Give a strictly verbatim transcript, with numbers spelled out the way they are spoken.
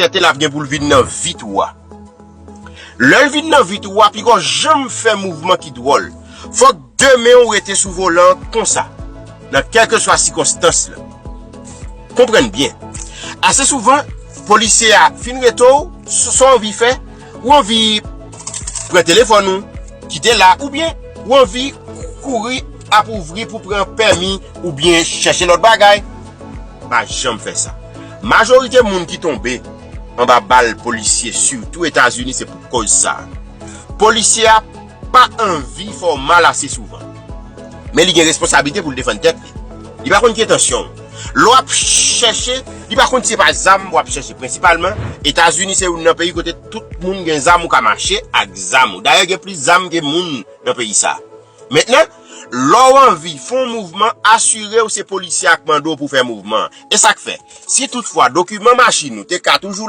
sèten l ap gen pou l vin nan vit ou a. Lè l vin nan vit ou a, poko janm fè mouvman ki dwòl. Fòk de men w rete sou volan an konsa, nan kèlkeswa sikonstans lan. Konprann byen. Ase souvan, polisye a fin rete w, sa w anvi fè, ou anvi pran telefòn ou, kite la, oubyen ou anvi kouri ap ouvri pou pran pèmi, oubyen chèche lòt bagay. Pa janm fè sa. Majorite moun ki tonbe anba bal polisye, sitou Etazini, se pou kòz sa. Polisye a pa anvi fè w mal ase souvan. Men li gen responsablite pou l defann tèt li. Li pa konn ki entansyon w. Lè w ap chèche, li pa konn si se pa zam w ap chèche. Prensipalman, Etazini se youn nan peyi kote tout moun gen zam, ou ka mache ak zam ou. Dayè, gen plis zam ke moun nan peyi sa. Mentnan, lè w anvi fè yon mouvman, asire w se polisye a k mande w pou fè mouvman an. E sa k fè, si toutfwa dokiman machin ou te ka toujou